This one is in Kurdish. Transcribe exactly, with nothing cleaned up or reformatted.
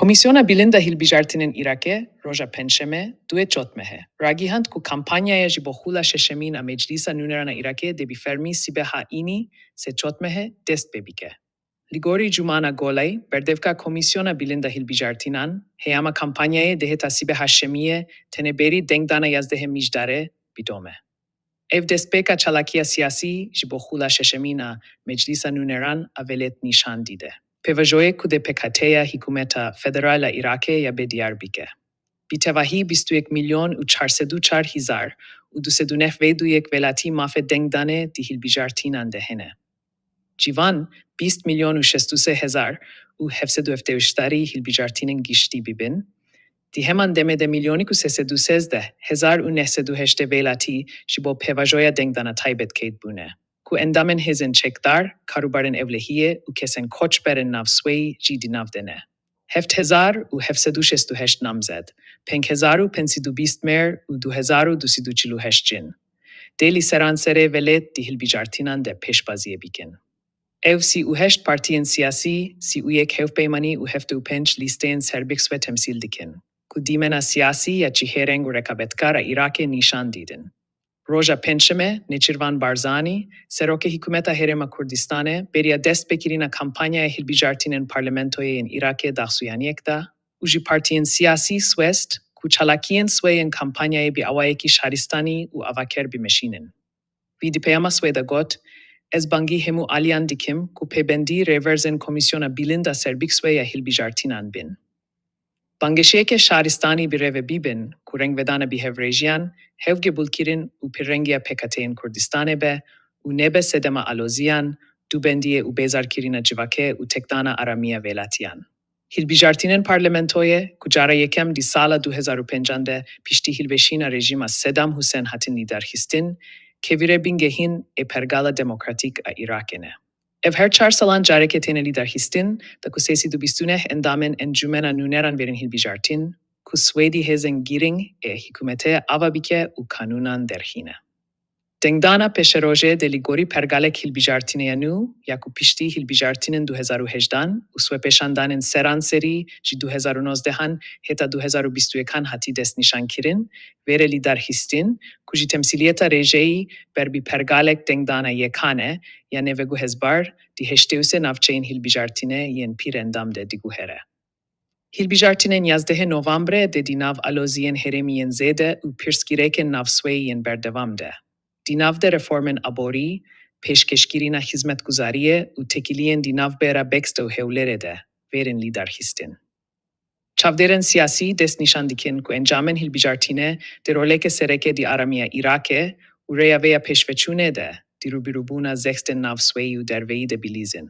Komîsyona Bilind a Hilbijartinên Îraqê roja Pêncşemê, duê Çotmehê, ragihand ku kampanyaya ji bo xula şeşemîn a Meclîsa Nûneran a Îraqê dê bi fermî sibeha înî, sê Çotmehê, dest pê bike. Li gorî Cumana Golay, berdevka Komîsyona Bilind a Hilbijartinan, heyama kampanyayê dê heta sibeha şemiyê, tenê berî dengdana yazdehê Mijdarê, bidome. Ev destpêka çalakiya siyasî ji bo xula şeşemîn a Meclîsa Nûneran a Welêt nîşan dide. Pêvajoyê ku dê pêkhateya hikûmeta federal a Îraqê ya bê diyar bike. Bi tevahî bîst û yek milyon û çar sed û çar hezar û du sed û neh veydu yek welatî mafê dengdanê di hilbijartinan de hene. Civan bîst milyon û şêst û sê hezar û heft sed û hevdeh hilbijartinên giştî bibin. Di heman demê de milyonik û sê sed û sêzdeh hezar û neh sed û heştê welatî ji bo pêvajoya dengdana taybet qeyd bûne, ku endamên hêzên çekdar, karûbarên ewlehiyê û kesên koçberên navsweyî jî di nav de ne. Heft hezar û heft sed û şêst û heşt namzed, pênc hezar û pênc sed û bîst mêr û du hezar û du sed û çil û heşt cin, dê li seranserê welêt di hilbijartinan de pêşbaziyê bikin. Ew sî û heşt partiyên siyasî, sî û yek hevpeymanî û heft û pênc lîsteyên serbixwe temsîl dikin, ku dîmena siyasî ya çihêreng û rekabetkar a Îraqê nîşan didin. Roja Pêncşemê, Nêçîrvan Barzanî, Serokê Hikûmeta Herêma Kurdistanê, beriya destpêkirina kampanyaya hilbijartinên parlamentoyê yên Îraqê daxuyaniyek da û ji partiyên siyasî xwest ku çalakiyên swê yên kampanyayê bi awayekî şaristanî û avaker bimeşînin. Wî di peyama swê de got, Ez bangî hemû aliyan dikim ku pêbendî rêverzên Komîsyona Bilind a Serbixwe ya Hilbijartinan bin. Bangkêşiyeke şaristanî bi rê ve bibin ku rengvedana bi hevrêjiyan hev qebûlkirin û pirrengiya pêkhateyên Kurdistanê be û nebe sedema aloziyan, dubendiyê û bêzarkirina civakê û têkdana aramiya welatiyan. Hilbijartinên parlamentoyê ku cara yekem di sala du hezar û pêncan de piştî hilweşîna rejîma Sedam Husên hatin lîdarxistin, kevîrê bingehîn ê pergala demokratîk a Îraqê ne. Ev her çar salan carekê têne lîdarxistin, da ku sê sed û bîst û neh endamên Encûmena Nûneran verin hilbijartin, ku swêdî hêzên girîng ê hikûmetê ava bike û kanûnan derxîne. Dengdana pêşerojê dê li gorî pergalek hilbijartinê ya nû ya ku piştî hilbijartinên du hezar û hejdan û swêpêşandanên seranserî ji du hezar û nozdehan heta du hezar û bîst û yekan hatî destnîşankirin, vêre lîdarxistin ku ji temsîliyeta rêjeyî ber bi pergalek dengdana yekan e ya nêveguhezbar di heştê û sê navçeyên hilbijartinê yên pîr endam de diguhere. Hilbijartinên yazdehê Novembrê dê di nav aloziyên herêmî yên zêde û pirsgirêkên navsweyî yên berdewam de, di nav de reformên aborî, pêşkêşkirina xizmetguzariyê û têkiliyên di navbera Baxter û Hewlêrê de vêrin lîdarxistin. Çavdêrên siyasî destnîşan dikin ku encamên hilbijartinê dê roleke sereke di aramiya Îraqê û rêya vê ya pêşveçûnê de di rûbirûbûna zextên navsweyî û derveyî de bilîzin.